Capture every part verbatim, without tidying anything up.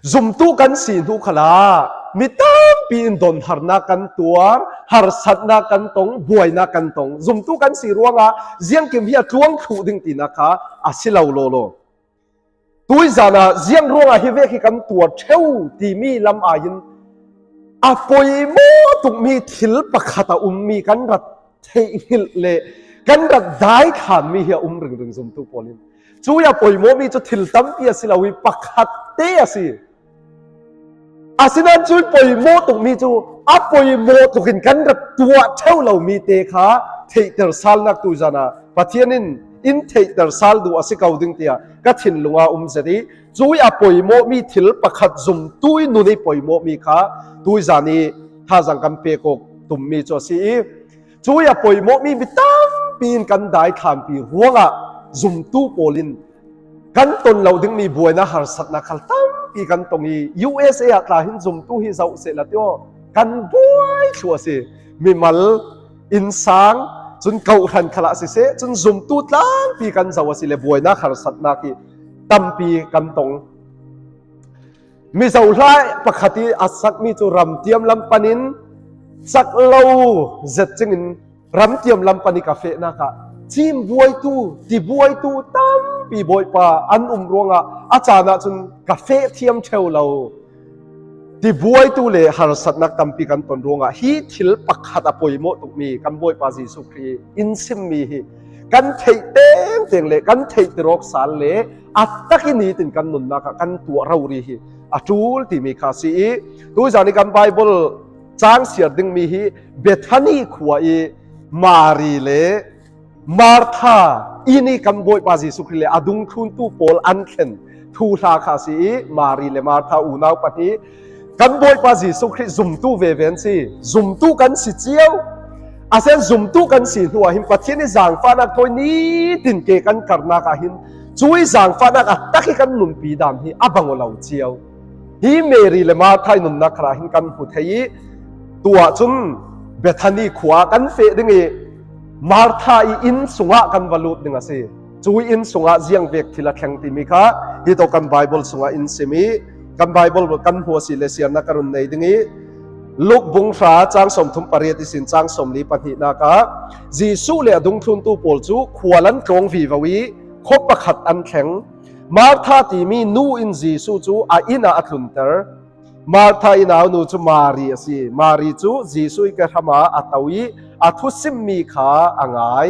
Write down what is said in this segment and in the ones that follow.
Zumtu kan si hnu khalah mi tampi in donharnak kan tuar, harsatnak kan tong, buainak kan tong. Zumtu kan si ruangah ziangkim hi a tluang thluh ding tinak kha a si lo lawlaw. Tuizan ah ziang ruangah hi vek hi kan tuar ṭheu timi lam aiin a poimawh tukmi thil pakhat a ummi kan rat theihngilh le kan rat daithlanmi hi a um ringring zumtu pawl in. Cui a poimawhmi cu thil tampi a si lo i pakhat te a si. Asinain cui poimawh tukmi cu a poimawh tukin kan rat tuah ṭheu lomi te kha theihter salnak tuizan ah Pathian in in theihter sal duh a si ko ding tiah ka thinlung ah um zet i, cui a poimawhmi thil pakhat zumtu i nun i poimawhmi kha tuizan i thazang kan pek awk tummi cu a si i, cui a poimawhmi mi tampi in kan daithlanpi ruangah zumtu pawl in kan ton lo dingmi buainak harsatnak khal tampi kan tong i, U S A ah tla hin zumtu hi zoh sehla tiaw kan buai thluh a si. Mimal, innsang, cun kawhhran khalah siseh, cun zumtu tlangpi kan zoh a si le buainak harsatnak hi tampi kan tong. Mizo hla pakhat i a sakmi cu ramtiam lam panin cak lo zet cingin ramtiam lam pan i ka fehnak ah cim buaitu, ti buaitu tampi Bawipa an um ruangah a caan ah cun ka feh thiam ṭheu lo. Ti buaitu le harsatnak tampi kan ton ruangah hi thil pakhat a poimawh tukmi kan Bawipa Jesuh Khrih in simmi hi kan theih tengteng le kan theihter awk sal le a tak i nitin kan nunnak ah kan tuah rori hi a ṭul timi kha a si i, tuizan i kan Baibal cang siar dingmi hi Bethani khua i Mari le Martha i ni kan Bawipa Jesuh Khrih le a dungthluntu pawl an thlen thuhla kha a si i, Mari le Martha unau pahnih kan Bawipa Jesuh Khrih zumtu veve an si. Zumtu kan si cio. A sen zumtu kan si hnu ah hin Pathian i zangfahnak thawi nitin ke kan karnak ah hin cui zangfahnak a tak i kan nunpi dan hi a bang aw lo cio. Hi Mary le Martha i nunnak khalah hin kan hmu thei i, tuah cun Bethani khua kan feh ding i, Martha i inn sungah kan va lut ding a si. Cui inn sungah ziang vek thil a thleng timi kha hi tawh kan Baibal sungah in sim i, kan Baibal kan hmu a si le siarnak ka run nei ding i, Luk bung hra cang sawmthum pariat ihsin cang sawmli pahnihnak ah Jesuh le a dungthluntu pawl cu khualan tlawng vivo i khuap pakhat an thleng. Martha timi nu in Jesuh cu a inn ah a tlunter. Martha i naunu cu Mari a si. Mari cu Jesuh i kehram ah a to i a thusimmi kha a ngai.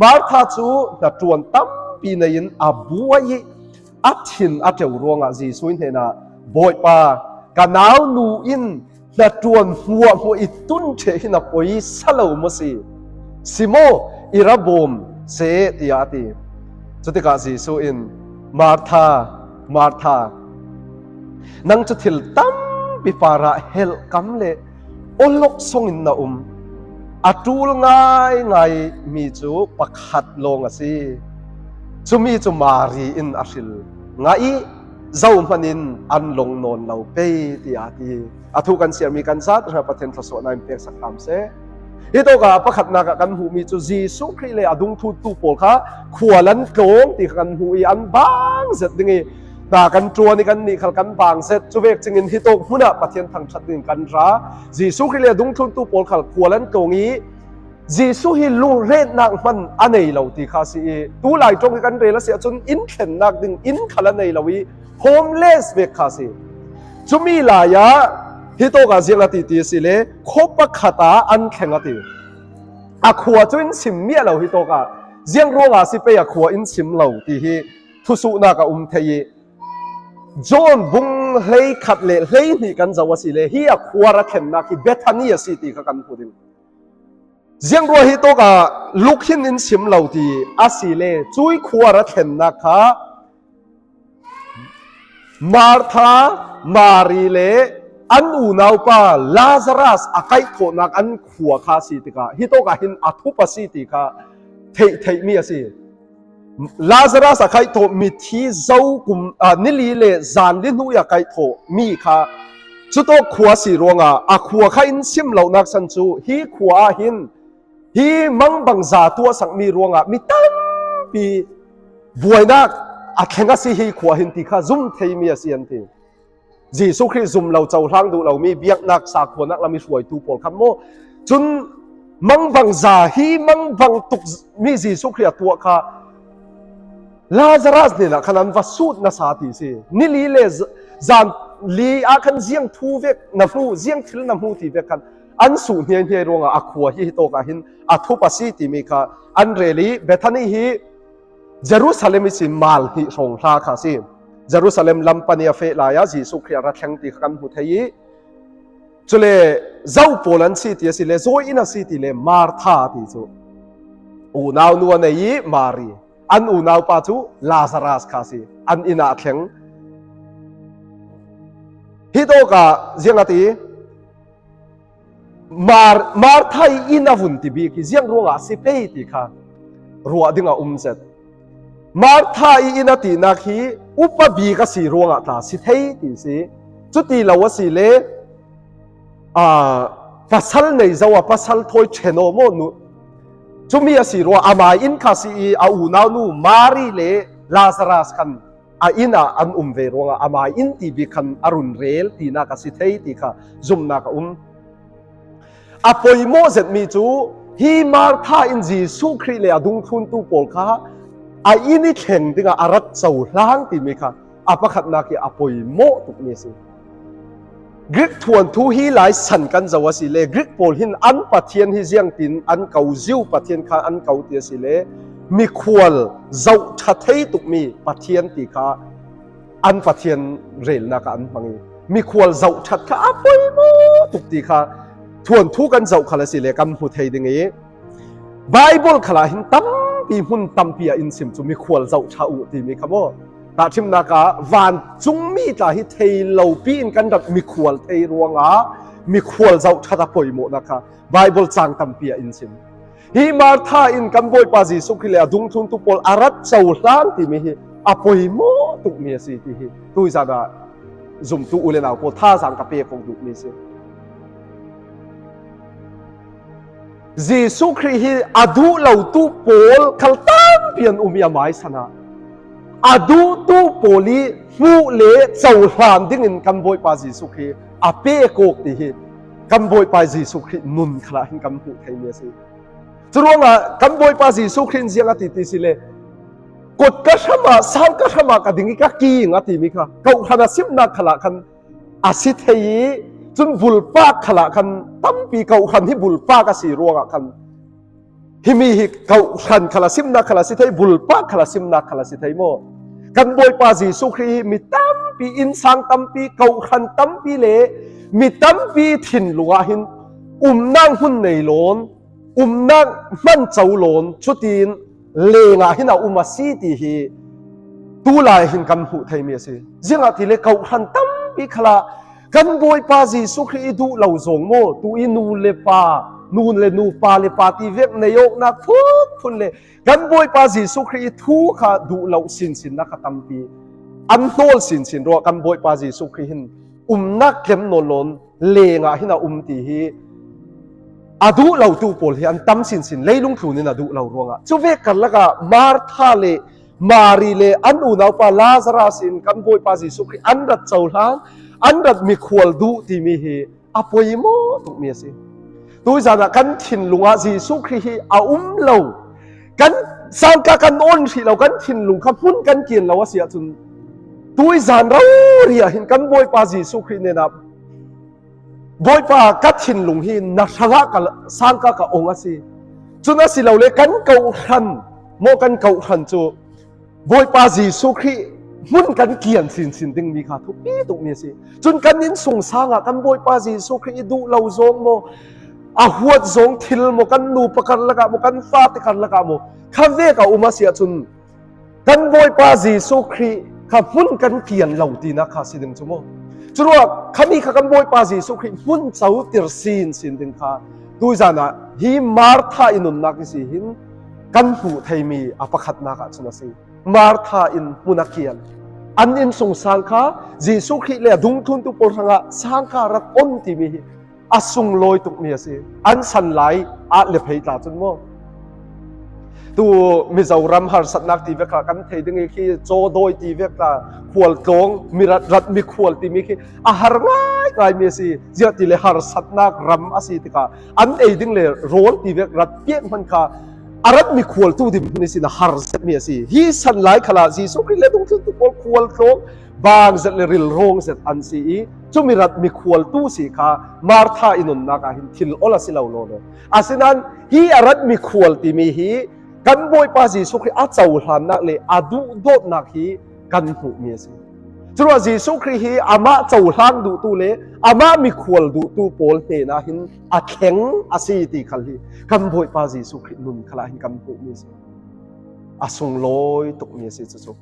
Martha cu hnaṭuan tampi nei in a buai i a thin a ṭeu ruangah Jesuh i hnenah, "Bawipa, ka naunu in hnaṭuan hmuahhmuah i tun ṭheh hi na poi sa lo maw si? Si maw, i ra bawm seh," tiah a ti. Cutikah Jesuh in, "Martha, Martha, nang cu thil tampi parah helhkam le awlok songin na um. A ṭul ngaingai mi cu pakhat lawng a si. Cumi cu Mari in a hril ngah i, zohman in an long nawn lo pei," tiah a ti. A thu kan siarmi kan zat hna Pathian thluasuahnak in peksak hram seh. Hi tawkah a pakhatnak ah kan hmuhmi cu Jesuh Khrih le a dungthluntu pawl kha khualan tlawng ti kha kan hmuh i an bang zet ding i, hna kan ṭuan i kan nih khal kan bang zet. Cuvek cingin hi tawk hmun ah Pathian thangṭhat dingin kan ra. Jesuh Khrih le a dungthluntu pawl khal khualan tlawng i, Jesuh hi lungretnak hman a nei lo ti kha a si i, tu lai ṭong hi kan rel a si ahcun inn thlennak ding inn khal a nei lo i, homeless vek kha a si. Cumi lai ah hi tawkah ziang a ti ti a si le, khuap pakhat ah an thleng a ti. A khua cu in sim miah lo hi tawkah ziang ruangah a si pei a khua in sim lo ti hi thusuhnak a um thei i, John bung hleikhat le hleihnih kan zoh a si le, hi a khua ra thlennak hi Bethany a si ti kha kan hmu ding. Ziang ruah hi tawkah Luk hin in sim lo ti a si le, cui khua ra thlennak kha Martha, Mari le an unaupa Lazarus a kaihthawhnak an khua kha a si tikah, hi tawkah hin a thup a si ti kha theih theihmi a si. Lazarus a kaihthawh mithi zo kum, aa, nili le zanli hnu i a kaihthawh mi kha cutawk khua a si ruangah a khua kha in sim lonak san cu hi khua ah hin hi mangbangza tuahsakmi ruangah mi tampi buainak a thleng a si hi khua hin ti kha zum theimi a si an ti. Jesuh Khrih zum lo, cohlang duh lo mi, biaknak sakhuanak lam i hruaitu pawl kha maw. Cun mangbangza hi mangbang tuk mi Jesuh Khrih a tuah kha Lazarus hnenah khan an va sut nasa ti si. Ni li le z-, zan li ah khan ziang thu vek na hmu, ziang thil na hmu ti vek khan an suh hniaihniai ruangah a khua hi hitawk ah hin a thup a si timi kha an rel i, Bethany hi Jerusalem ihsin mal hnih hrawng hla kha a si. Jerusalem lam pan i a feh lai ah Jesuh Khrih a ra thleng ti kha kan hmu thei i, cule zo pawl an si ti a si le, zawi in a si ti le, Martha ti cu unau nu a nei i, Mari, an unau pa cu Lazarus kha a si, an inn ah a thleng. Hitawk ah ziang a ti, Mar-, Martha i inn a vun ti bik hi ziang ruangah a si pei ti kha ruah ding a um zet. Martha i inn a tinak hi upa bik a si ruangah tla si thei ti si. Cuti lo a si le, aa, pasal nei zo a pasal thawi ṭhen aw maw nu? Cumi a si ruangah amai inn kha si i a unau nu Mari le Lazarus khan a inn ah an um ve ruangah amai inn ti bik khan a run rel tinak a si thei ti kha zumhnak a um. A poimawh zetmi cu hi Martha in Jesuh Khrih le a dungthluntu pawl kha a inn i thleng dingah a rat cohlang timi kha a pakhatnak hi a poimawh tukmi a si. Greek thuanthu hi lai san kan zoh a si le, Greek pawl hin an pathian hi ziangtin an ko, Jew pathian kha an ko ti a si le, mikhual zoh ṭha thei tukmi pathian ti kha an pathian relnak ah an hmang i, mikhual zoh ṭhat kha a poimawh tuk ti kha thuanthu kan zoh khal a si le kan hmu thei ding i, Baibal khal ah hin tampi, hmun tampi ah in sim cu mikhual zoh ṭha uh timi kha maw? Tahṭhimnak ah vancungmi tla hi thei lo pi in kan rat mikhual thei ruangah mikhual zoh ṭhat a poimawhnak kha Baibal cang tampi ah in sim. Hi Martha in kan Bawipa Jesuh Khrih le a dungthluntu pawl a rat cohlang timi hi a poimawh tukmi a si ti hi tuizan ah zumtu u le nau pawl thazaang ka pek awk duhmi a si. Jesuh Khrih hi a duh lotu pawl khal tampi an um i a maisan ah a duhtu pawl i hmuh le cohlan dingin kan Bawipa Jesuh Khrih a pek awk ti hi kan Bawipa Jesuh Khrih nun khal ah hin kan hmuh theimi a si. Curuangah kan Bawipa Jesuh Khrih in ziang a ti ti si le, kawtka hram ah, sangka hram ah ka ding i ka king a timi kha, kawhhran a simnak khal ah khan a si thei i, cun bulpak khal ah khan tampi kawhhran hi bulpak a si ruangah khan himi hi kawhhran khal a simnak khal a si thei, bulpak khal a simnak khal a si thei maw? Kan Bawipa Jesuh Khrih hi mi tampi, innsang tampi, kawhhran tampi le mi tampi thinlung ah hin umnak hmun nei lawn, umnak hman co lawn, cutin lengah hin a um a si ti hi tulai hin kan hmuh theimi a si. Ziangahtile kawhhran tampi khal ah kan Bawipa Jesuh Khrih i duh lo zawng maw? Tu i nu le pa, nu le nu, pa le pa ti vek nei awknak phunphun le kan Bawipa Jesuh Khrih i thu kha duh lo sinsinnak kha tampi an hnawl sinsin ruah kan Bawipa Jesuh Khrih hin umnak tlem nawn lawn lengah hin a um ti hi a duh lotu pawl hi an tam sinsin, leilung tlun in a duh lo ruangah. Cuvek karlak ah Martha le Mari le an unaupa Lazarus in kan Bawipa Jesuh Khrih an rat cohlang, an rat mikhual duh timi hi a poimawh tukmi a si. Tuizan ah kan thinlung ah Jesuh Khrih hi a um lo, kan sangka kan on hrih lo, kan thinlung kha hmun kan kian lo a si ahcun, tuizan rori ah hin kan Bawipa Jesuh Khrih hnenah, Bawipa, ka thinlung hi na hrangah ka sangka ka ong a si. Cun a si lo le kan kawhhran, maw kan kawhhran cu Bawipa Jesuh Khrih hmun kan kian sinsin dingmi kha thupi tukmi a si. Cun kan innsungsang ah kan Bawipa Jesuh Khrih i duh lo zawng maw, a huat zawng thil maw, kan nupa karlak ah maw, kan fate karlak ah maw, kha vek a um a si ahcun, kan Bawipa Jesuh Khrih kha hmun kan kian lo tinak kha a si ding cu maw? Curuah khami kha kan Bawipa Jesuh Khrih hmun cotir sinsin ding kha tuizan ah hi Martha i nunnak i si hin kan hmuh theimi a pakhatnak ah cun a si. Martha in hmun a kian. An innsungsang kha Jesuh Khrih le a dungthluntu pawl hrangah sangka rak on timi hi a sunglawi tukmi a si. An san lai ah le phei tla cun maw? Tu Mizoram harsatnak ti vek kha kan thei ding i khi, cawdawi ti vek ta, khualtlawng, mirat, rat mikhual timi khi a har ngaingai mi a si. Ziah ti le harsatnak ram a si tikah an ei ding le rawl ti vek rat piak hman kha a rat mikhualtu dinhmun ihsin a har zet mi a si. Hi san lai khalah Jesuh Khrih le dungthluntu pawl khualtlawng, bang zet le rilrawng zet an si i, cumi rat mikhualtu si kha Martha i nunnak ah hin thil ol a si lo law law. Asinain hi a rat mikhual timi hi kan Bawipa Jesuh Khrih a cohlannak le a duhdawtnak hi kan hmuhmi a si. Curuah Jesuh Khrih hi amah cohlang duhtu le amah mikhual duhtu pawl hnenah hin a thleng a si ti khal hi kan Bawipa Jesuh Khrih nun khalah hin kan hmuhmi a si. A sunglawi tukmi a si cucu.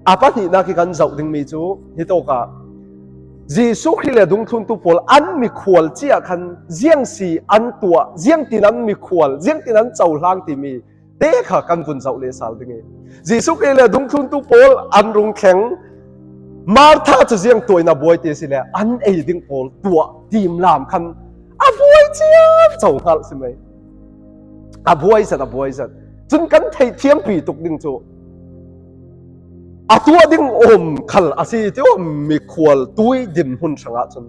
A pahnihnak hi kan zoh dingmi cu hitawkah Jesuh Khrih le dungthluntu pawl an mikhual ciah khan ziang si an tuah, ziangtin an mikhual, ziangtin an cohlang timi te kha kan vun zoh lehsal ding i, Jesuh Khrih le dungthluntu pawl an rung thleng, Martha cu ziang tuah in a buai ti si le an ei ding pawl tuah timlam khan a buai ciamco hngal si mai. A buai zat, a buai zat. Cun kan theihthiampi tuk ding cu a tuah ding um khal a si ti um mikhual tui dinhmun hrangah cun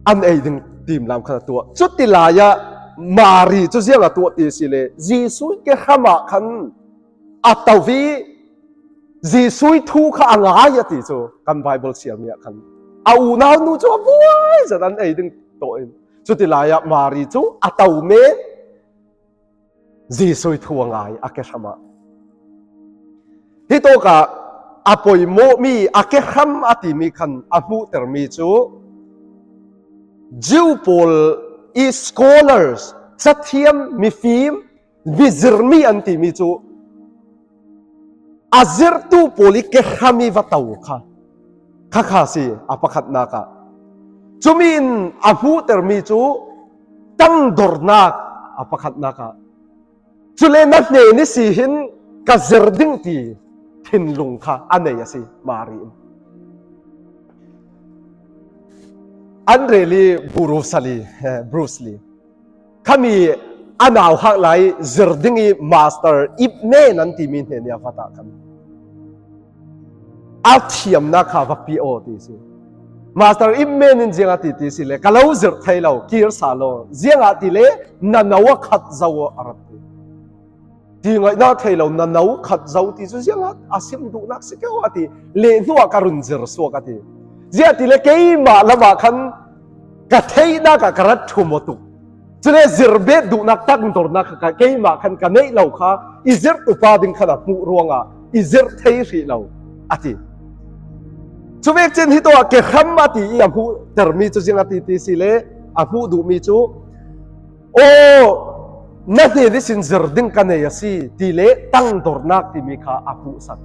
an ei ding timlam khan a tuah. Cuti lai ah Mari cu ziang a tuah ti si le Jesuh kehram ah khan a to i Jesuh thu kha a ngai a ti cu kan Bible siarmi ah khan a unau nu cu a buai zat an ei ding tawh in cuti lai ah Mari cu a to men Jesuh thu a ngai a kehram ah. Hitawkah a poimawhmi a kehram a timi khan a hmuhtermi cu Jew pawl i scholars, cathiam, mifim, mizirmi an timi cu a zirhtu pawl i kehram i va to kha, kha kha si a pakhatnak ah. Cumi in a hmuhtermi cu tangdornak a pakhatnak ah. Cule na hnen i si hin ka zir ding ti thinlung kha a nei a si Mari in. An rel i Bruce Lee, eh, Bruce Lee. Khami a nauhak lai zir ding i Master Ip Man an timi hnen i a vat ah khan a thiamnak kha va pi aw ti si. Master Ip Man in ziang a ti ti si le ka lo zirh thei lo, kir sa law, ziang a ti le na no a khat zo aw a rat ti. Ti ngaihna thei lo, na no khat zo ti cu ziangah a sim duhnak si keu a ti. Leh hnuah ka run zir suak a ti. Ziah ti le keimah lamah khan ka theihnak ah ka rat thum aw tuk. Cule zir bet duhnak tangdornak kha keimah khan ka neih lo kha i zirhtu pa ding khan a hmuh ruangah i zirh thei hrih lo a ti. Cuvek cin hitawk ah kehram a ti i a hmuhtermi cu ziang a ti ti si le a hmuh duhmi cu Aw, na hnen ihsin zir ding ka nei a si, ti le tangdornak timi kha a hmuhsak.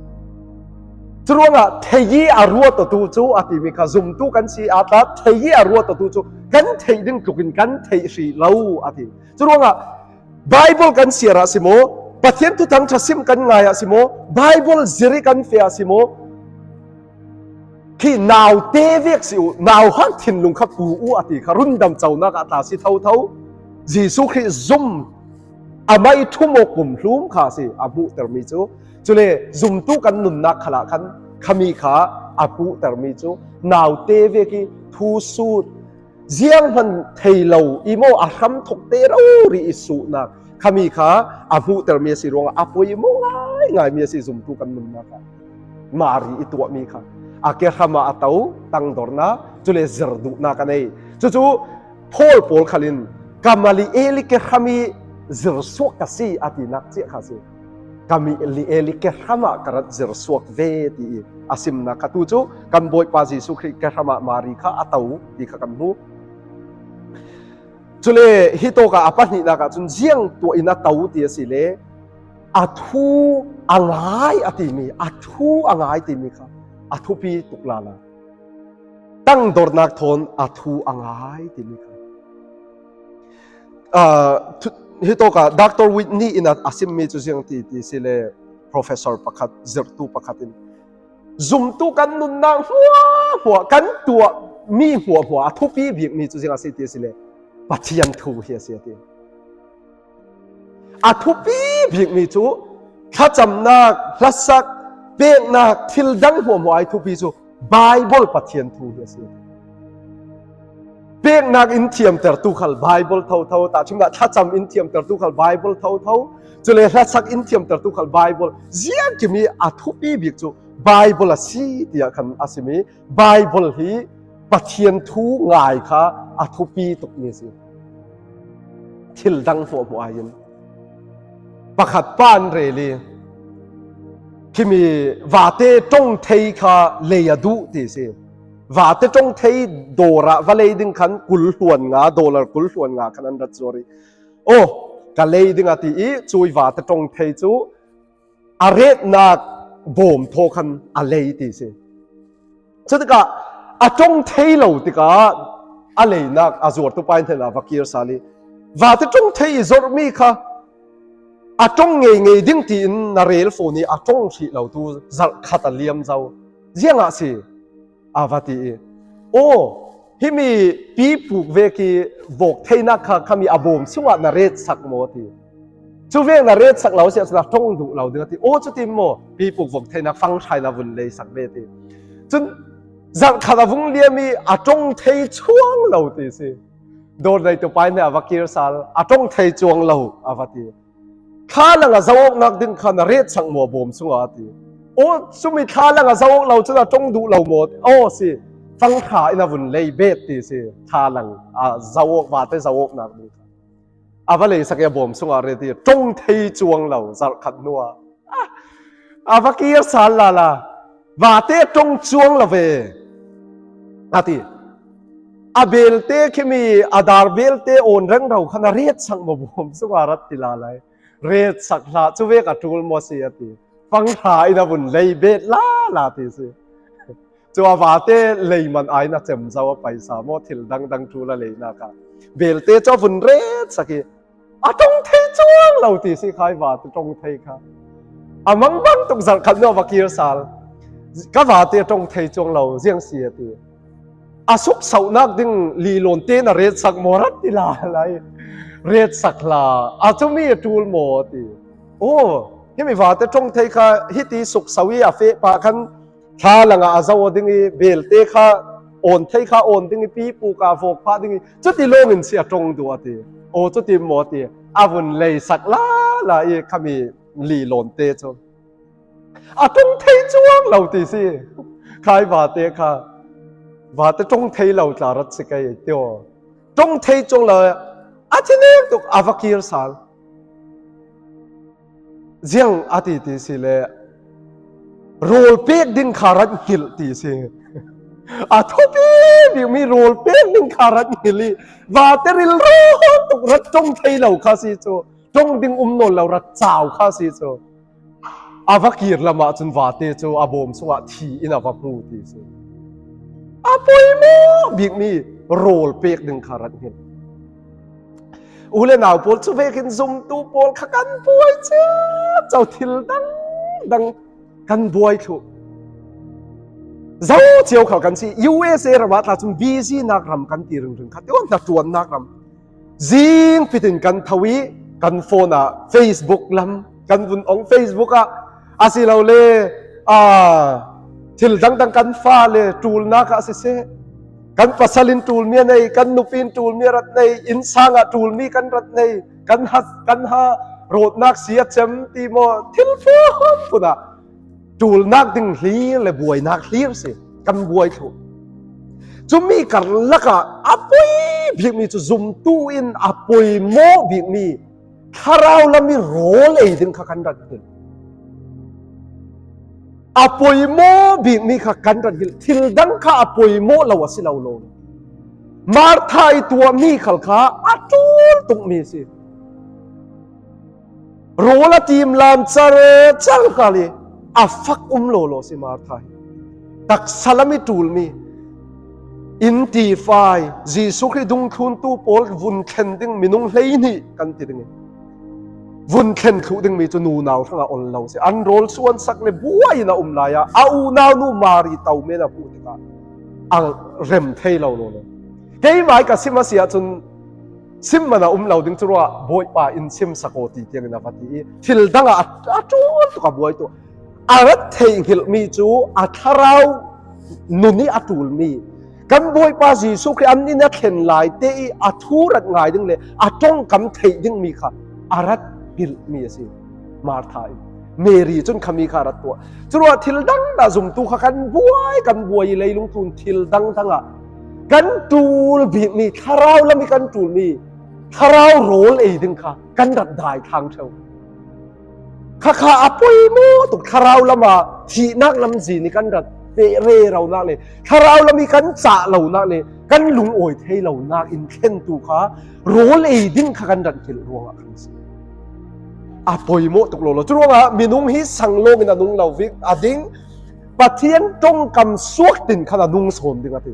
Curuangah thei i a ruat awtu cu a timi kha zumtu kan si aa tla, thei i a ruat awtu cu kan theih ding tlukin kan theih hrih lo a ti. Curuangah Bible kan siar ah si maw, Pathian thuthang ṭha sim kan ngai ah si maw, Bible zir i kan feh ah si maw, khi naute vek si uh, nauhak thinlung kha pu uh a ti kha rundam conak ah tla si thotho. Jesuh Khrih zum amah i thum aw kum hlum kha si a hmuhtermi cu. Cule zumtu kan nunnak khalah khan khami kha a hmuhtermi cu naute vek i thu sut, zianghman thei lo i maw a hramthokte rori i suhnak khami kha a hmuhtermi a si ruangah a poimawh ngaingaimi a si zumtu kan nunnak ah. Mari i tuahmi kha a kehram ah a to tangdornak, cule zir duhnak a nei. Cucu Paul pawl khal in Gamaliel i kehram i zir suak ka si a tinak ciah kha a si. Gamaliel i kehram ah ka rat zir suak ve ti i a simnak kha tu cu kan Bawipa Jesuh Khrih kehram ah Mari kha a to ti kha kan hmu. Cule hitawk ah a pahnihnak ah cun ziang tuah in a to ti a si le a thu a ngai a timi, a thu a ngai timi kha a thupi tuk lala. Tangdornak thawn a thu a ngai timi kha. Ah, thu-, hitawk ah Doctor Whitney in a, a simmi cu ziang ti, ti si le professor pakhat, zirhtu pakhat in zumtu kan nunnak hmuahhmuah, kan tuah mi hmuahhmuah a thupi bikmi cu ziang a si ti a si le Pathian thu hi a si a ti. A thupi bikmi cu thlacamnak, hlasak, peknak, thil dang hmuahhmuah ai thupi cu Baibal Pathian thu hi a si. Peknak in thiamtertu khal Baibal thotho, tahṭhimnak thlacam in thiamtertu khal Baibal thotho, cule hlasak in thiamtertu khal Baibal, ziangkimi a thupi bik cu Baibal a si tiah khan a simi. Baibal hi Pathian thu ngai kha a thupi tukmi a si. Thil dang hmuahhmuah ai in pakhat pa an rel i, khimi vate ṭong thei kha lei a duh ti si. Vate ṭong thei dawr ah va lei ding khan kul hluan nga, dollar kul hluan nga khan an rat zuar i, aw, ka lei ding a ti i, cui vate ṭong thei cu a retnak bawm thaw khan a lei ti si. Cutikah a ṭong thei lo tikah a leinak a zuartu pa in hnenah va kir sal i, vate ṭong thei i zorhmi kha a ṭong ngeingei ding tiin na rel fawn i a ṭong hrih lotu zarh khat a liam zo. Ziangah si? A va ti i, aw, himi pipuk vek i vawk theinak kha khami a bawm sungah na retsak maw a ti. Cu vek na retsak lo si ahcun a ṭong duh lo ding a ti. Aw, cuti maw? Pipuk vawk theinak fangṭha in a vun leisak ve ti. Cun zarh khat a vung liam i a ṭong thei cuang lo ti si. Dawr neitu pa in a va kir sal, a ṭong thei cuang lo a va ti. Thlalang a zoh awknak ding kha na retsak maw a bawm sungah a ti. Aw, cumi thlalang a zoh awk lo cun a ṭong duh lo maw a ti. Aw si, fangṭha in a vun lei bet ti si. Thlalang a zoh awk, vate zoh awknak ding kha a va leisak i a bawm sungah a ret i ṭong thei cuang lo, zarh khat hnuah a va kir sal lala, vate a ṭong cuang lo ve a ti. A belte khimi, a dar belte awn rengro khan a retsak maw bawm sungah a rat ti lala i, retsak hlah, cu vek a ṭul maw si a ti. Fangṭha in a vun lei bet lala ti si. Cu a vate lei man ai na cem zo a paisa maw, thil dangdang ṭul a leinak ah belte cu a vun retsak i, a ṭong thei cuang lo ti si kha i vate ṭong thei kha. A mangbang tuk zarh khat hnuah va kir sal. Ka vate a ṭong thei cuang lo, ziang si a ti. A suksauhnak ding lilawn te na retsak maw rat ti lala i, retsak hlah, a cumi a ṭul maw a ti. Aw, himi vate ṭong thei kha hiti suksau i a feh pah khan thlalang ah a zoh ding i, belte kha awn thei kha awn ding i, pipuk ah vawk phah ding i, cuti lawng in si a ṭong duh a ti. Aw, cuti maw a ti. A vun leisak lala i khami lilawn te cu a ṭong thei cuang lo ti si. Kha i vate kha, vate ṭong thei lo tla rat si kei ti aw. Ṭong thei cuang lo, a thi nek tuk a va kir sal. Ziang a ti ti si le, rawl pek ding kha rat hngilh ti si. A thupi bikmi rawl pek ding kha rat hngilh i, vate rilrawh tuk rat ṭong thei lo kha si cu, ṭong ding um nawn lo rat cau kha si cu. A va kir lam ahcun vate cu a bawm sungah thi in a va hmu ti si. A poimawh bikmi rawl pek ding kha rat hngilh. U le nau pawl, cu vekin zumtu pawl kha kan buai ciamco, thil dangdang kan buai thluh. Zo cio khal kan si. U S A ram ah tla cun busy nak ram kan ti ringring kha, ti hna ṭuannak ram. Zing pitin kan tho i kan phone ah Facebook lam kan vun ong, Facebook ah asilole, aa, thil dangdang kan fale ṭulnak ah siseh, kan pasal in ṭulmi a nei, kan nupi in ṭulmi a rat nei, innsang ah ṭulmi kan rat nei, kan ha, kan ha rawtnak si a cem ti maw, thil phunphun ah ṭulnak ding hlir le buainak hlir si, kan buai thluh. Cumi karlak ah a poi bikmi cu zumtu in a poimawh bikmi thlarau lam i rawl ei ding kha kan rat hngilh. A poimawh bikmi kha kan rat hngilh. Thil dang kha a poimawh lo a si lo law, Martha i tuahmi khal kha a ṭul tukmi si. Rawl a tim lam car car hna le a fak um lawlaw si Martha hi. Taksa lam i ṭulmi, in tifai, Jesuh Khrih dungthluntu pawl vun thlen ding minung hleihnih kan ti ding i, vun thlen thluh dingmi cu nunau hrangah ol lo si. An rawl suansak le buai in a um lai ah a unau nu Mari to men a hmuh tikah a rem thei lo lawlaw. Keimah ka sim a si ahcun Sim man a um lo ding, curuangah Bawipa in simsak aw ti tiangin a va ti i, thil dangah a, a ṭul tuk a buai tuk. A rat theihnghilhmi cu a thlarau nun i a ṭulmi, kan Bawipa Jesuh Khrih an in a thlen lai te i a thu rat ngai ding le a ṭongkam theih dingmi kha a rat hngilhmi a si. Martha in, Mary cun khami kha a rat tuah. Curuah thil dang dah zumtu kha kan buai, kan buai i leilung tlun thil dang dangah kan ṭul bikmi, thlarau lam i kan ṭulmi, thlarau rawl ei ding kha kan rat daithlang ṭheu. Khakha a poimawh tuk, thlarau lamah thihnak lamzin i kan rat peh reronak le thlarau lam i kan cah lonak le kan lungawi thei lonak in thlentu kha rawl ei ding kha kan rat hngilh ruangah kan si. A poimawh tuk lawlaw. Curuangah minung hi sang lawngin a nung lo vik a ding, Pathian ṭongkam suak tin khan a nung sawn ding a ti.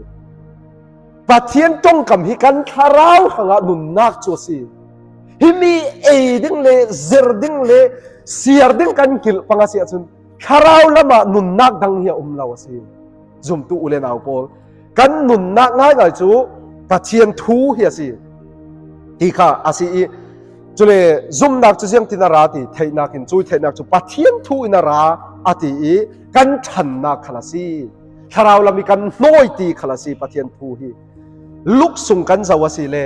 Pathian ṭongkam hi kan thlarau hrangah nunnak cu a si. Himi ei ding le zir ding le siar ding kan hngilh pang a si ahcun thlarau lamah nunnak dang hi a um lo a si. Zumtu u le nau pawl, kan nunnak ngaingai cu Pathian thu hi a si ti kha a si i, cule zumnak cu ziangtin a ra ti theihnak in, cui theihnak cu Pathian thu in a ra a ti i, kan ṭhannak khal a si. Thlarau lam i kan hnawi ti khal a si Pathian thu hi. Luksung kan zoh a si le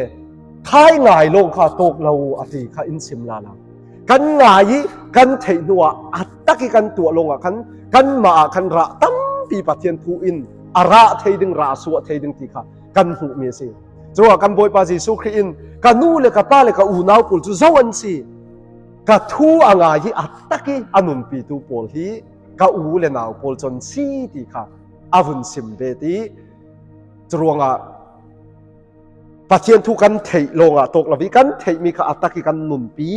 khai ngai lawng kha tawk lo a ti kha in sim lala. Kan ngai i kan theih hnuah a tak i kan tuah lawngah khan kanmah ah khan rah tampi Pathian thu in a rah thei ding, rah suah thei ding ti kha kan hmuhmi a si. Curuangah kan Bawipa Jesuh Khrih in, "Ka nu le ka pa le ka unau pawl cu zo an si. Ka thu a ngai i a tak i a nunpitu pawl hi ka u le nau pawl cu an si," ti kha a vun sim ve ti. Curuangah Pathian thu kan theih lawngah tawk lo i kan theihmi kha a tak i kan nunpi,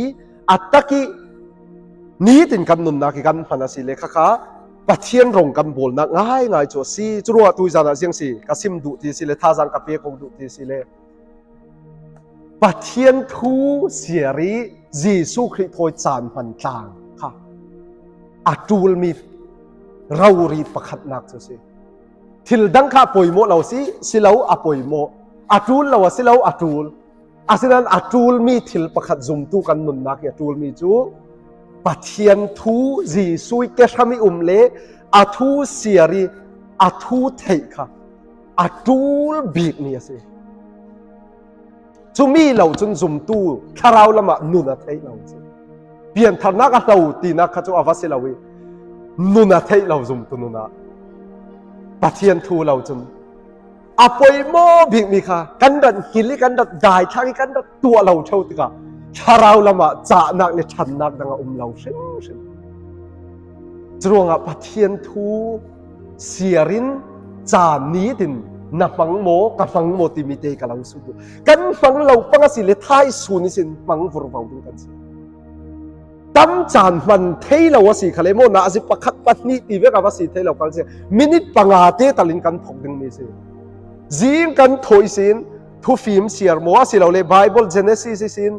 a tak i nitin kan nunnak i kan hman a si le khakha Pathian rong kan bawlnak ngaingai cu a si. Curuangah tuizan ah ziang si ka sim duh ti si le, thazang ka pek ko duh ti si le, Pathian thu siar i Jesuh Khrih thawi caan hman tlang kha a ṭulmi rori pakhatnak cu a si. Thil dang kha a poimawh lo si, si lo a poimawh, a ṭul lo a si lo a ṭul. Asinain a ṭulmi thil pakhat zumtu kan nunnak i a ṭulmi cu Pathian thu Jesuh i kehram i um le a thu siar i a thu theih kha a ṭul bikmi a si. Cumi lo cun zumtu thlarau lamah nun a theih lo cu, piantharnak a hlo tinak kha cu a va si lo i, nun a theih lo zumtu nun ah Pathian thu lo cun a poimawh bikmi kha kan rat hngilh i kan rat daithlang i kan rat tuah lo ṭheu tikah thlarau lamah cahnak le ṭhannak dang a um lo hrimhrim. Curuangah Pathian thu siar in caan nitin na hmang maw, ka hmang maw timi te ka lo sut uh. Kan hmang lo pang a si le thaisun ihsin hmang vurvo ding kan si. Tam caan hman thei lo a si khale maw, nazi pakhat pahnih ti vek a va si thei lo khal si. Minit panga te tal in kan phok dingmi si. Zing kan thawi sin, thufim siar maw a si lo le, Bible Genesis ihsin,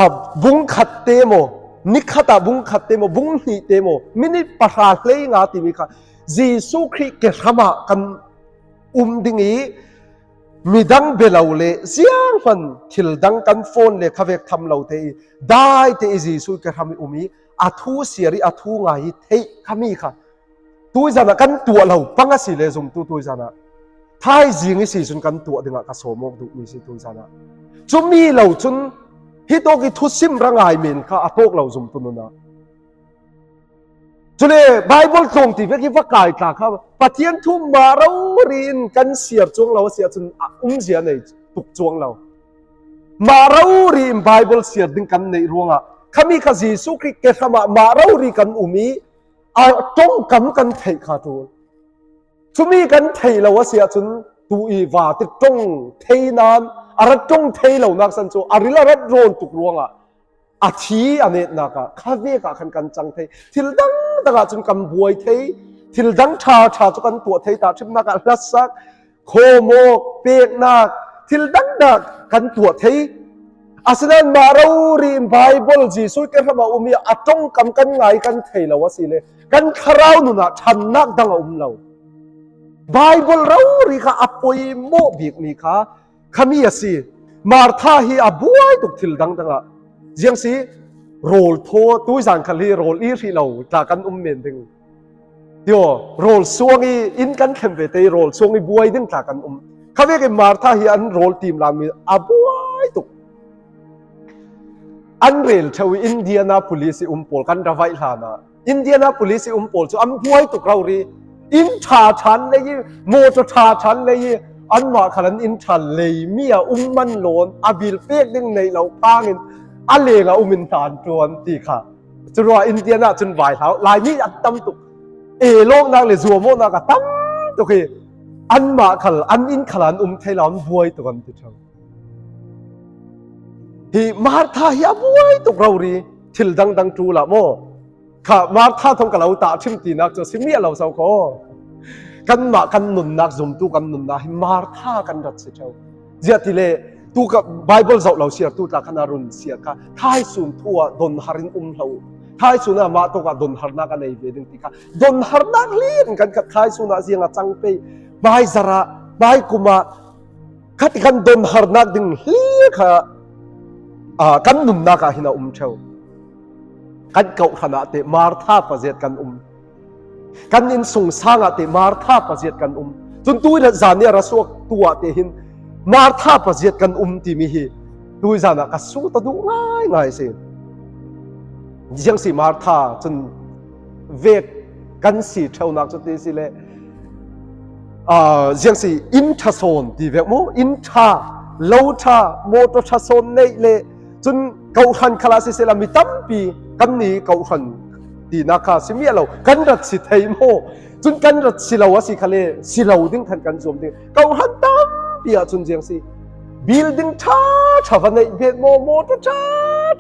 a, bung khat te maw, ni khat ah bung khat te maw, bung hnih te maw, minit pahra hlei nga timi kha Jesuh Khrih kehram ah kan um ding i, midang bia lo le zianghman thil dang kan phone le khavek tham lo te i, dai te i Jesuh kehram i um i, a thu siar i a thu ngai i theih khami kha tuizan ah kan tuah lo pang a si le zumtu tuizan ah thaizing i si cun kan tuah dingah ka sawm awk duhmi si tuizan ah. Cumi lo cun hitawk i thusim ra ngai men kha a tawk lo zumtu nun ah. Cule Bible tlawng ti vek i va kai tla kha Pathian thu mah rori in kan siar cuang lo a si ahcun a umzia nei tuk cuang lo. Mah rori in Bible siar ding kan neih ruangah khami kha Jesuh Khrih kehram ah mah rori kan um i a ṭongkam kan theih kha ṭul. Cumi kan theih lo a si ahcun tu i vate ṭong thei nan a rat ṭong thei lonak san cu a ril a rat rawn tuk ruangah a thi a netnak ah khavek ah khan kan cang thei. Thil dang dang ah cun kan buai thei. Thil dang ṭha ṭha cu kan tuah thei. Tahṭhimnak ah hlasak, khawmawk, peknak, thil dang dang kan tuah thei. Asinain mah rori in Bible Jesuh kehram ah um i a ṭongkam kan ngai kan thei lo a si le kan thlarau nun ah ṭhannak dang a um lo. Bible rori kha a poimawh bikmi kha khami a si. Martha hi a buai tuk thil dangdang ah. Ziang si rawl thaw, tuizan khal hi rawl i hrih lo tla kan um men ding. Tio, rawl suang i inn kan thlen ve te i rawl suang i buai ding tla kan um. Kha vek i Martha hi an rawl tim lam i a buai tuk. An rel theu i Indianapolis i um pawl kan ra vaih hlan ah. Indianapolis i um pawl cu an buai tuk rori. Inn ṭha ṭhan lei i, mawṭaw ṭha ṭhan lei i, anmah khal an inn ṭha lei mi a um man lawn, a bil pek ding neih lo pangin a leng a um in hna an ṭuan ti kha. Curuah Indiana cun vai hlau, Laimi an tam tuk. Elawknak le zuamawknak a tam tuk hi. Anmah khal, an inn khal an um thei lo, an buai tuk an ti ṭheu. Hi Martha hi a buai tuk rori, thil dangdang ṭul ah maw? Kha Martha thawng ka lo tah ṭhim tinak cu a si miah lo so kho. Kanmah kan nunnak, zumtu kan nunnak hi Martha kan rat si ṭheu. Ziah ti le, tu ka Bible zoh lo siar tu tla khan a run siar kha, thaisun thu ah donhar in um hlah uh. Thaisun ah mah tawk ah donharnak a nei ve ding ti kha. Donharnak hlir in kan khat, thaisun ah ziang a cang pei, bai zarah, bai kum ah, khat i kan donharnak ding hlir kha, aa, kan nunnak ah hin a um ṭheu. Kan kawhhran ah te Martha paziat kan um. Kan innsungsang ah te Martha paziat kan um. Cun tuirat zan i a ra suak tu ah te hin Martha paziat kan um timi hi tuizan ah ka sut a duh ngaingai si. Ziang si Martha cun vek kan si ṭheunak cu ti si le, aa, ziang si inn ṭha sawn ti vek maw? Inn ṭha, lo ṭha, mawṭaw ṭha sawn neih le, cun kawhhran khal ah sisehla mi tampi kanni kawhhran tinak kha si miah lo, kan rat si thei maw? Cun kan rat si lo a si khal le, si lo ding khan kan zuam ding. Kawhhran tampi ah cun ziang si, building ṭha ṭha va neih bet maw, mawṭaw ṭha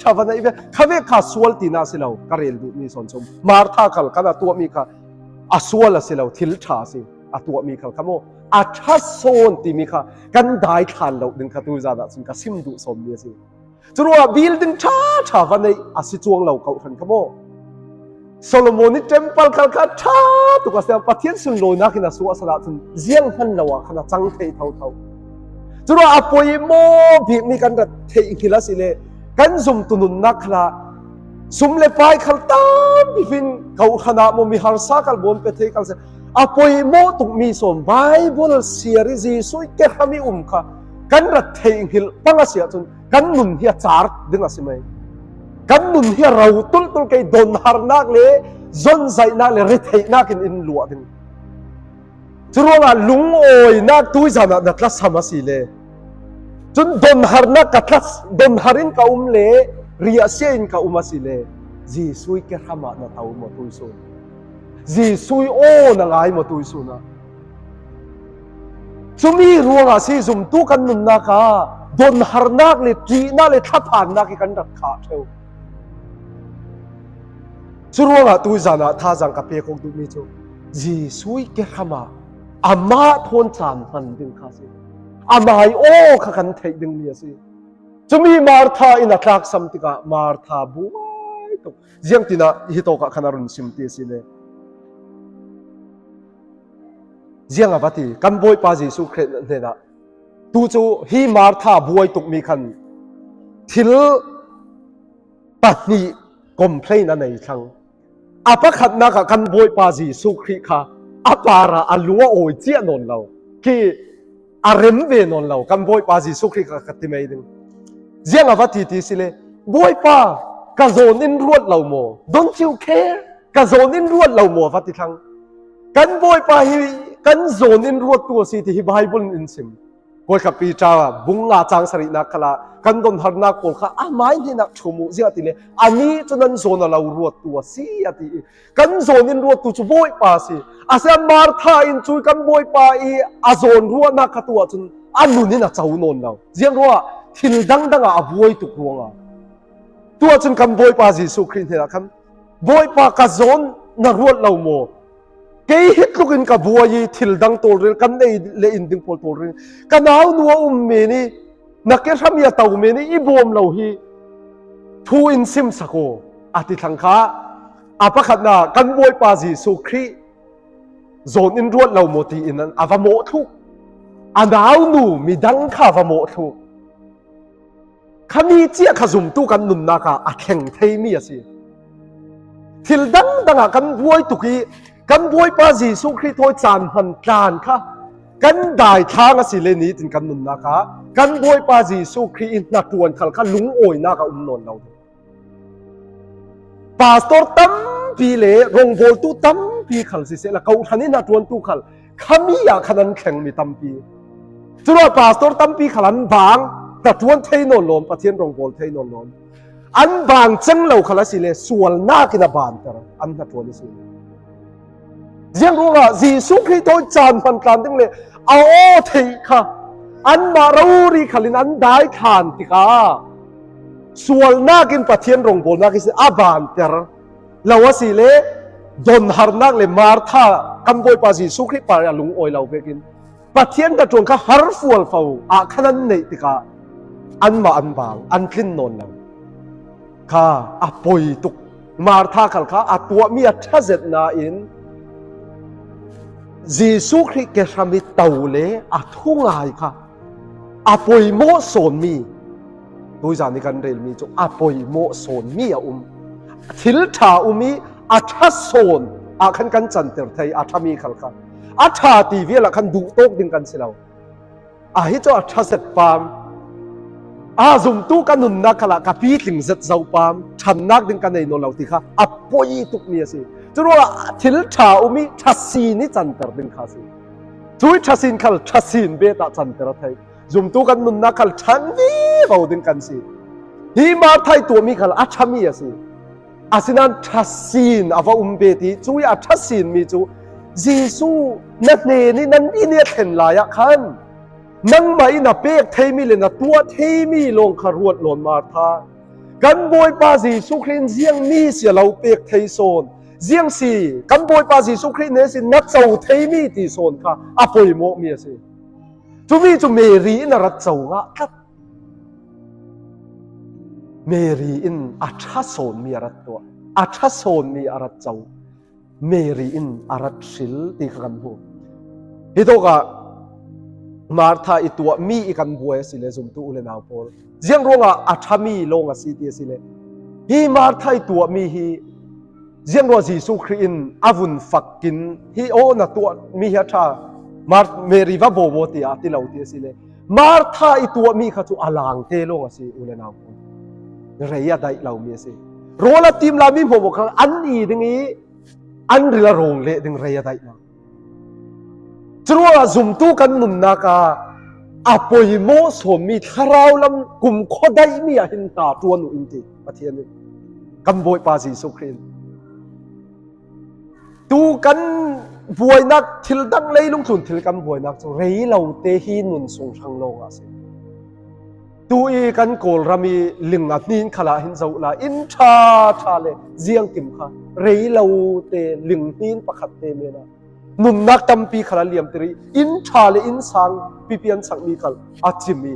ṭha va neih bet, kha vek kha sual tinak si lo, ka rel duhmi sawn cu. Martha khal kan a tuahmi kha a sual a si lo, thil ṭha a si, a tuahmi khal kha maw, a ṭha sawn timi kha kan dai thlan lo ding kha tuizan ah cun ka sim duh sawmmi a si. Curuah building ṭha ṭha va neih a si cuang lo kawhhran kha maw? Solomon i temple khal kha ṭha tuk a si, Pathian sunlawinak in a suahsan ahcun ziang hman lo ah khan a cang thei thotho. Curuah a poimawh bikmi kan rat theih hngilh a si le, kan zumtu nunnak khal ah sum le pai khal tampi fin kawhhran ah maw, mi harsa khal bawn pe thei khal si, a poimawh tukmi sawn Bible siar i Jesuh i kehram i um kha kan rat theih hngilh pang a si ahcun kan nun hi a car ding a si mai. Kan nun hi a ro tultul, kei donharnak le zonzaihnak le retheihnak in in luah ding. Curuangah lungawinak tuizan ah na tlasam a si le, cun donharnak ka tlas, donhar in ka um le, riahsia in ka um a si le, Jesuh i kehram ah na to maw tuisun? Jesuh i aw na ngai maw tuisun ah? Cumi ruangah si zumtu kan nunnak ah donharnak le ṭihnak le thlaphannak hi kan rak khah ṭheu. Curuangah tuizan ah thazaang ka pek awk duhmi cu Jesuh i kehram ah amah thawn caan hman ding kha si. Amah i aw kha kan theih dingmi a si. Cumi Martha in a tlaksam tikah Martha buai tuk. Ziangtinah hitawk ah khan a run sim ti a si le. Ziang a va ti, kan Bawipa Jesuh Khrih hnenah, tu cu hi Martha buai tukmi khan thil pahnih complain a nei thlang. A pakhatnak ah kan Bawipa Jesuh Khrih kha a parah a lung a awi ciah nawn lo. Khi a rem ve nawn lo, kan Bawipa Jesuh Khrih kha ka ti mai ding. Ziang a va ti ti si le, Bawipa, ka zawn in ruat lo maw? Don't you care? Ka zawn in ruat lo maw? A va ti thlang. Kan Bawipa hi kan zawn in ruat tu a si ti hi Bible in in sim. Kawlkhat Peter bung nga cang sarihnak khalah kan donharnak pawl kha amai hnenah ṭhum uh, ziah ti le, anih cu nan zawn a lo ruat tu a si, a ti i, kan zawn in ruat tu cu Bawipa a si. A si a, Martha in cu kan Bawipa i a zawn ruahnak kha tu ahcun a nun in a co nawn lo. Ziang ruah? Thil dangdang ah a buai tuk ruangah. Tu ahcun kan Bawipa Jesuh Khrih hnenah khan, Bawipa, ka zawn na ruat lo maw? Kei hi tlukin ka buai i thil dang tawlrel, kan ei le in ding pawl tawlrel, ka nau nu a um men i, na kehram i a to men i, i bawm lo hi thu in simsak aw, a ti thlang kha. A pakhatnak, kan Bawipa Jesuh Khrih zawn in ruat lo maw tiin a va mawh thluk. A nau nu midang kha a va mawh thluk. Khami ciah kha zumtu kan nunnak ah a thleng theimi a si. Thil dangdang ah kan buai tuk i kan Bawipa Jesuh Khrih thawi caan hman tlan kha kan daithlang a si le nitin kan nunnak ah kan Bawipa Jesuh Khrih i hnaṭuan khal kha lungawinak a um nawn lo. Pastor tampi le rongbawltu tampi khal sisehla, kohhran i hnaṭuantu khal khami ah khan an thleng mi tampi. Curuah pastor tampi khal an bang, hnaṭuan thei nawn lawm, Pathian rongbawl thei nawn lawm. An bang ceng lo khal a si le, sualnak in a banter, an hnaṭuan a si. Ziang ruangah Jesuh Khrih thawi caan hman tlan ding le a aw theih kha anmah rori khalin an daithlan tikah sualnak in Pathian rongbawlnak ihsin a banter lo a si le, donharnak le Martha kan Bawipa Jesuh Khrih par a lungawi lo vekin Pathian hnaṭuan kha har fualfo ah khan an neih tikah anmah an bang, an tlin nawn lo. Kha a poi tuk. Martha khal kha a tuahmi a ṭha zetna in Jesuh Khrih kehram i to le a thungai kha a poimawh sawnmi, tuizan i kan relmi cu a poimawh sawnmi a um. Thil ṭha um i a ṭha sawn ah khan kan canter thei, a ṭhami khal kha. A ṭha ti vial ah khan duhtawk ding kan si lo. A hi cu a ṭha zet pam. A zumtu ka nunnak khalah ka pitling zet zo pam, ṭhannak ding ka nei nawn lo ti kha a poi tukmi a si. Curuangah thil ṭha um i ṭha sin i canter ding kha a si. Cui ṭha sin khal ṭha sin bet ah canter a theih. Zumtu kan nunnak khal ṭhan vivo ding kan si. Hi Martha i tuahmi khal a ṭhami a si. Asinain ṭha sin a va um bet i, cui a ṭha sinmi cu Jesuh na hnen i nan inn i a thlen lai ah khan nangmah in a pek theimi le na tuah theimi lawng kha ruat lawn Martha. Kan Bawipa Jesuh Khrih in ziangmi si a lo pek thei sawn, ziang si kan Bawipa Jesuh Khrih ne si na co theimi ti sawn kha a poimawhmi a si. Cumi cu Mary in a rat co ngah tlat. Mary in a ṭha sawnmi a rat tuah, a ṭha sawnmi a rat co. Mary in a rat hril ti kha kan hmu. Hitawkah Martha i tuahmi i kan buai a si le zumtu u le nau pawl, ziang ruangah a ṭhami lawng a si ti a si le, hi Martha i tuahmi hi ziang ruah Jesuh Khrih in a vun fakin hi aw na tuahmi hi a ṭha, Mar-, Mary va bawm aw tiah a ti lo ti a si le, Martha i tuahmi kha cu a langte lawng a si, u le nau pawl. Rei a daih lomi a si. Rawl a tim lai mi hmuahhmuah kha an i ding i an ril a rawng leh ding rei a daih lo. Curuangah zumtu kan nunnak ah a poimawh sawnmi thlarau lam kumkhua daihmi ah hin hna ṭuan uh in ti Pathian in, kan Bawipa Jesuh Khrih in. Tu kan buainak thil dang, leilung tlun thil kan buainak cu rei lo te hi nun sung hrang lawngah a si. Tu i kan Kawlram i ling a hnin khalah hin zoh lai, inn ṭha ṭha le ziangkim kha rei lo te, ling hnin pakhat te men ah nunnak tampi khal a liamter i, inn ṭha le inn sang pipi an sakmi khal a cim i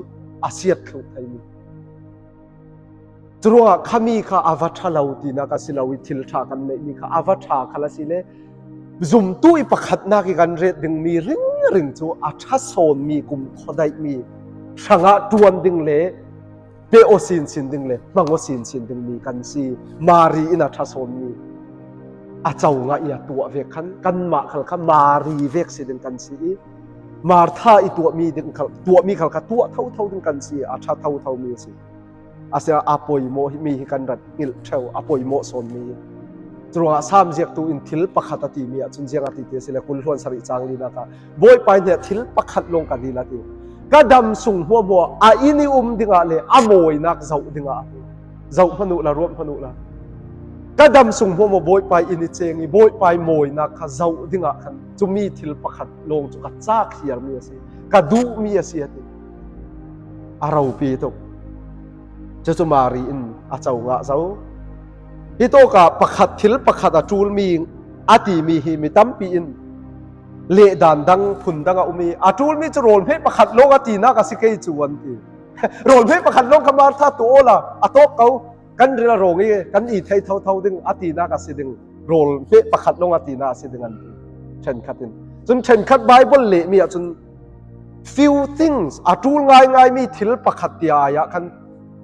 a siat thluh theimi. Curuangah khami kha a va ṭha lo tinak a si lo i, thil ṭha kan neihmi kha a va ṭha khal a si le, zumtu i pakhatnak i kan ret dingmi ringring cu a ṭha sawnmi, kumkhua daihmi hrangah ṭuan ding le pe aw sinsin ding le hmang aw sinsin dingmi kan si. Mari in a ṭha sawnmi, a co ngah i a tuah vek khan kanmah khal kha Mari vek si ding kan si i, Martha i tuahmi ding khal, tuahmi khal kha tuah thotho ding kan si, a ṭha thothomi a si. A si a poimawh hi, mi hi kan rat ngilh ṭheu, a poimawh sawnmi hi. Curuangah Sam ziaktu in thil pakhat a timi ahcun ziang a ti ti a si le, kul hluan sarih cang linak ah Bawipa in thil pakhat lawng ka dil a ti. Ka dam sung hmuahhmuah a inn i um dingah le a mawinak zoh dingah a ti. Zoh hmanh uhla, ruat hmanh uhla. Ka dam sung hmuahhmuah Bawipa inn i ceng i Bawipa i mawinak kha zoh dingah khan cumi thil pakhat lawng cu ka cak hiarmi a si, ka duhmi a si a ti. A ropi tuk. Cucu Mari in a co ngah zo. Hitawkah pakhat, thil pakhat a ṭulmi a timi hi mi tampi in lehdan dang, phun dang a um i, a ṭulmi cu rawl hmeh pakhat lawng a tinak a si kei cu an ti. Rawl hmeh pakhat lawng kha Martha tuah awla a tawk ko, kan ril a rawng i kan i thei thotho ding a tinak a si ding. Rawl hmeh pakhat lawng a tinak a si ding an ti. Ṭhenkhat in. Cun ṭhenkhat Baibal lehmi ahcun few things, a ṭul ngaingaimi thil pakhat tiah ai ah khan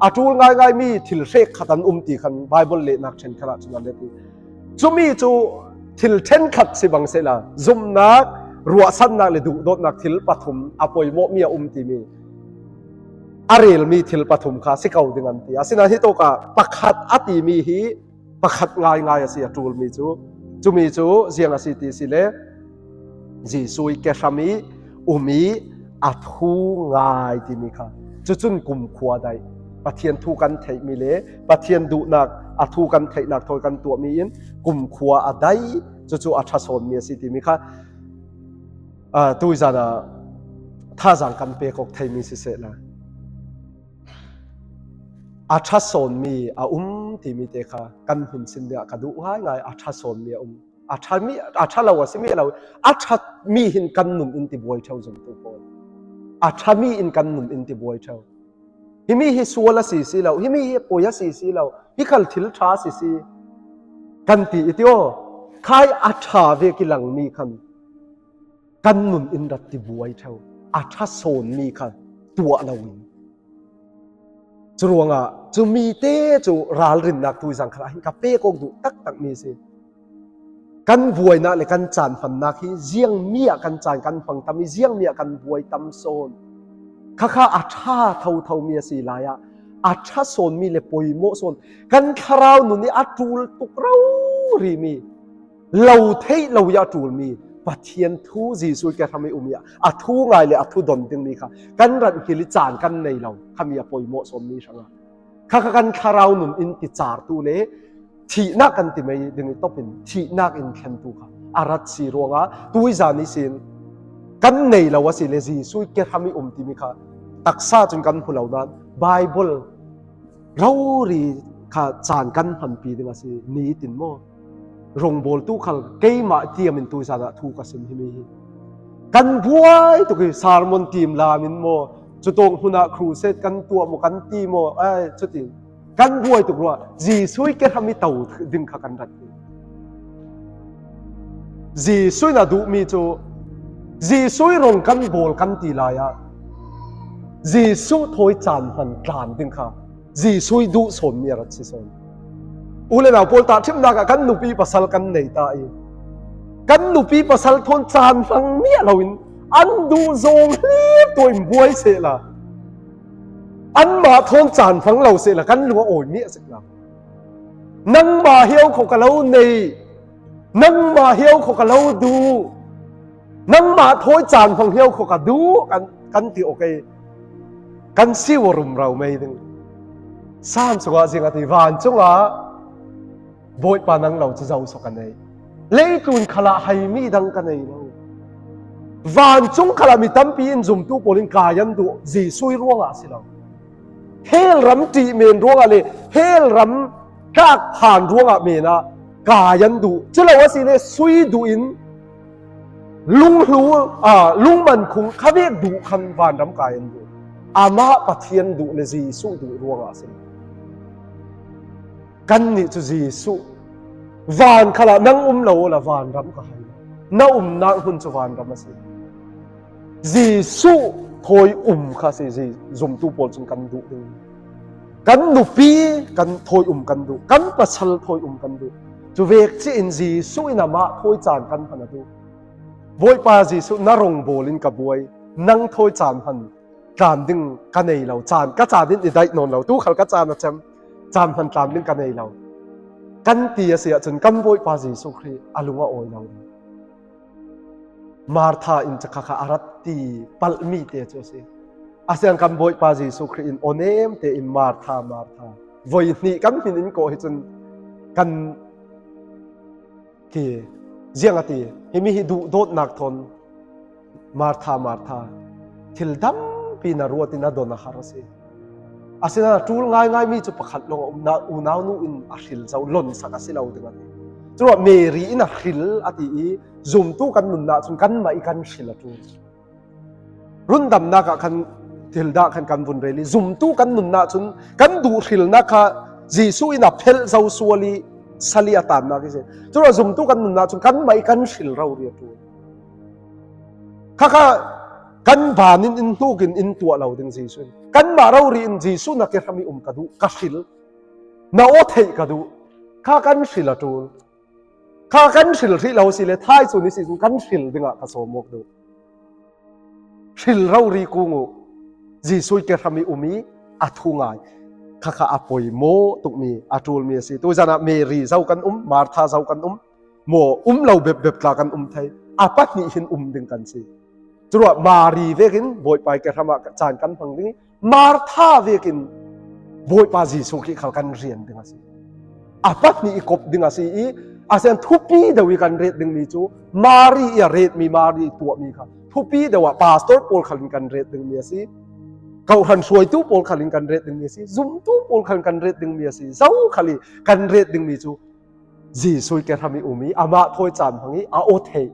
A ṭul ngaingai mi thil hrek khat an um ti khan Bible lehnak ṭhenkhat ah cun a let i, cumi cu thil ṭhenkhat si bang sehla, zumhnak, ruahsannak le duhdawtnak thil pathum a poimawhmi a um timi a relmi thil pathum kha si ko ding an ti. Asinain hitawkah pakhat a timi hi pakhat ngaingai a si a ṭulmi cu. Cumi cu ziang a si ti si le, Jesuh i kehram i um i a thu ngai timi kha. Cucun kumkhua daih, Pathian thu kan theihmi le Pathian duhnak a thu kan theihnak thawi kan tuahmi in kumkhua a daih, cucu a ṭha sawnmi a si timi kha, aa, tuizan ah thazaang kan pek awk theimi sisehla, a ṭha sawnmi a um timi te kha kan hmun sin dingah ka duh ngaingai. A ṭha sawnmi a um. A ṭha mi, a ṭha lo a si mi a lo, a ṭha mi hin kan nun in ti buai ṭheu zumtu pawl. A ṭha mi in kan nun in ti buai ṭheu. Himi hi sual a si si lo, himi hi poi a si si lo, hi khal thil ṭha a si si kan ti i ti aw. Khai a ṭha ve kilangmi khan kan nun in rat ti buai ṭheu, a ṭha sawnmi kha tuah lo in. Curuangah cumi te cu ralrinnak tuizang khalah hin ka pek awk duh taktakmi a si. Kan buainak le kan caan hmannak hi ziangmi ah kan caan kan hmang tam i, ziangmi ah kan buai tam sawn. Khakha a ṭha thothomi a si lai ah a ṭha sawnmi le poimawh sawn, kan thlarau nun i a ṭul tuk rorimi, lo theih lo i a ṭulmi Pathian thu, Jesuh i kehram i um i a thu ngai le a thu don dingmi kha kan rat hngil i caan kan nei lo khami a poimawh sawnmi hrangah, khakha kan thlarau nun in ti cartu le thihnak kan ti mai ding i topin thihnak in thlentu kha a rat si ruangah tuizan ihsin kan nei lo a si le Jesuh i kehram i um timi kha taksa cun kan hmu lo nain Bible rori kha caan kan hmanpi ding a si nitin maw? Rongbawltu khal keimah tiam in tuizan ah thu ka sim himi hi. Kan buai tuk i sermon tim lam in maw, cutawk hmun ah crusade kan tuah maw, kan ti maw, ai, cutin kan buai tuk ruah. Jesuh i kehram i to ding kha kan rat hi. Jesuh in a duhmi cu Jesuh i rong kan bawl kan ti lai ah Jesuh thawi caan hman tlan ding kha Jesuh i duh sawnmi a rat si sawn. U le nau pawl, tahṭhimnak ah kan nupi pasal kan nei ta i, kan nupi pasal thawn caan hmang miah loin an duh zawng hlir tuah in buai sehla, anmah thawn caan hmang lo sehla kan lung a awi miah sehla, nangmah hiau kho ka lo nei, nangmah hiau kho ka lo duh, nangmah thawi caan hmang hiau kho ka duh kan, kan ti awk ei. Kan si a rum ro mai ding. Sam sungah ziang a ti, vancungah Bawipa nang lo cu zo sawk a nei. Leitlun khalah haimi dang ka nei lo. Vancung khalah mi tampi in zumtu pawl in kai an duh Jesuh i ruangah a si lo. Hell ram ṭih men ruangah le hell ram tlak phan ruangah men ah kai an duh. Cu lo a si le sui duh in lunghlu, aa, lungman khung khavek duh khan vanram kai an duh. Amah Pathian duh le Jesuh duh ruangah a si. Kannih cu Jesuh, van khalah nang um lo awla vanram ka hal lo. Na umnak hmun cu vanram a si. Jesuh thawi um kha a si, Ze-, zumtu pawl cun kan duh ding. Kan nupi kan thawi um kan duh, kan pasal thawi um kan duh. Cu vek ci in Jesuh in amah thawi caan kan hman a duh. Bawipa Jesuh, na rong bawl in ka buai, nang thawi caan hman tlan ding ka nei lo, caan, ka caan in i daih nawn lo, tu khal ka caan a cem, caan hman tlan ding ka nei lo, kan ti a si ahcun kan Bawipa Jesuh Khrih a lung a awi lo. Martha in cu khakha a rat ti palhmi te cu a si. Asian kan Bawipa Jesuh Khrih in awnem tein, Martha, Martha, voi hnih kan hmin in kawh hi cun kan Khi ziang a ti, himi hi duhdawtnak thawn, Martha, Martha, thil tampi na ruat in a don a har a si. Asinain a ṭul ngaingai mi cu pakhat lawng a um, na unaunu in a hril zo, lonsak a si lo ding a ti. Curuah Mary in a hril a ti i, zumtu kan nunnak cun kanmah i kan hril a ṭul. Rundamnak ah khan thil dah khan kan vun rel i, zumtu kan nunnak cun kan duh hrilnak kha Jesuh in a phelh zo sual i sal i a tannak hi si. Curuah zumtu kan nunnak cun kanmah i kan hril rori a ṭul. Khakha kan ban in in hnuk in in tuah lo ding Jesuh in. Kanmah rori in Jesu na ke hram i um ka duh, ka hril. Na aw theih ka duh. Kha kan hril a ṭul. Kha kan hril hrih lo si le, thai sun ni si sun kan hril dingah ka sawm awk duh. Hril rori kung uh. Jesu i ke hram i um i a thu ngai. Kha kha a poimaw tukmi, a ṭulmi a si. Tuzanah Mary zo kan um, Martha zo kan um. Maw um lo bepbep tla kan um thei. A pahnih hin um ding kan si. Curuah Mary vekin Bawipa i ke hramah caan kan hmang ding i, Martha vekin Bawipa Jesu khi khal kan rian ding a si. A pahnih i kop ding a si i, a sian thupi deuh i kan ret dingmi cu, Mary i a retmi, Mary i tuahmi kha thupi deuh ah pastor pawl khalin kan ret dingmi a si. Kohhran hruaitu pawl khalin kan ret dingmi a si. Zumtu pawl khalin kan ret dingmi a si. Zo khali kan ret dingmi cu Jesu i ke hram i um i, amah thawi caan hmang i, a aw theih.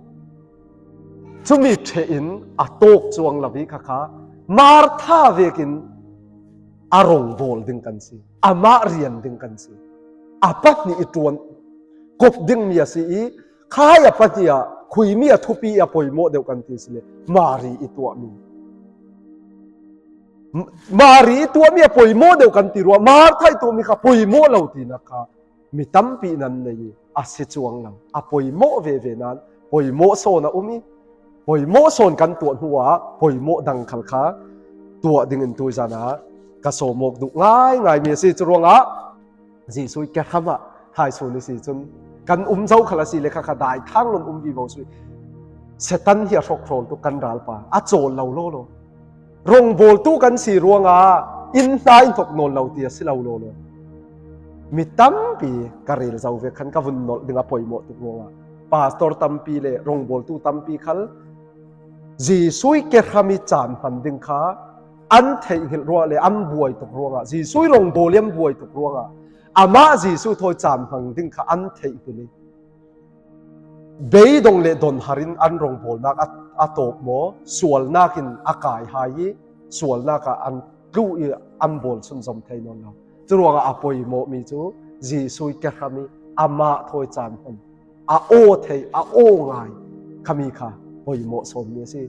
Cumi ṭheh in a tawk cuang lo i kha kha, Martha vekin a rongbawl ding kan si. Amah rian ding kan si. A pahnih i ṭuan kop dingmi a si i, kha hai a pahnih ah khuimi a thupi i a poimaw deuh kan ti si le, Mary i tuahmi. Mary i tuahmi a poimaw deuh kan ti ruah, Martha i tuahmi kha poimaw lo tinak kha mi tampi nan nei i a si cuang lo. A poimaw veve nan poimaw sawn a um i, poimaw sawn kan tuah hnuah poimaw dang khal kha tuah dingin tuzanah ka sawm awk duh ngaingaimi a si. Curuangah Jesu i ke hramah thai sun i si cun kan um zo khal a si le kha kha daithang lon um vivo sui. Satan hi a hrawkhrawl tuk kan ralpa a cawl lo lawlaw. Rongbawltu kan si ruangah inn hna in thok nawn lo ti a si lo lawlaw. Mi tampi ka rel zo ve khan ka vun nolh ding a poimaw tuk ruangah pastor tampi le rongbawltu tampi khal Jesu i ke hram i caan hman ding kha an theih hngilh ruah le an buai tuk ruangah, Jesu i rongbawl i an buai tuk ruangah, amah Jesu thawi caan hmang ding kha an theih hngilh i, beidong le donhar in an rongbawlnak a, a tawp maw, sualnak in a kai hai i, sualnak ah an tlu i an bawl sunzom thei nawn lo. Curuangah a poimawhmi cu Jesu i ke hram i amah thawi caan hman, a aw theih, a aw ngai khami kha poimawh sawnmi a si.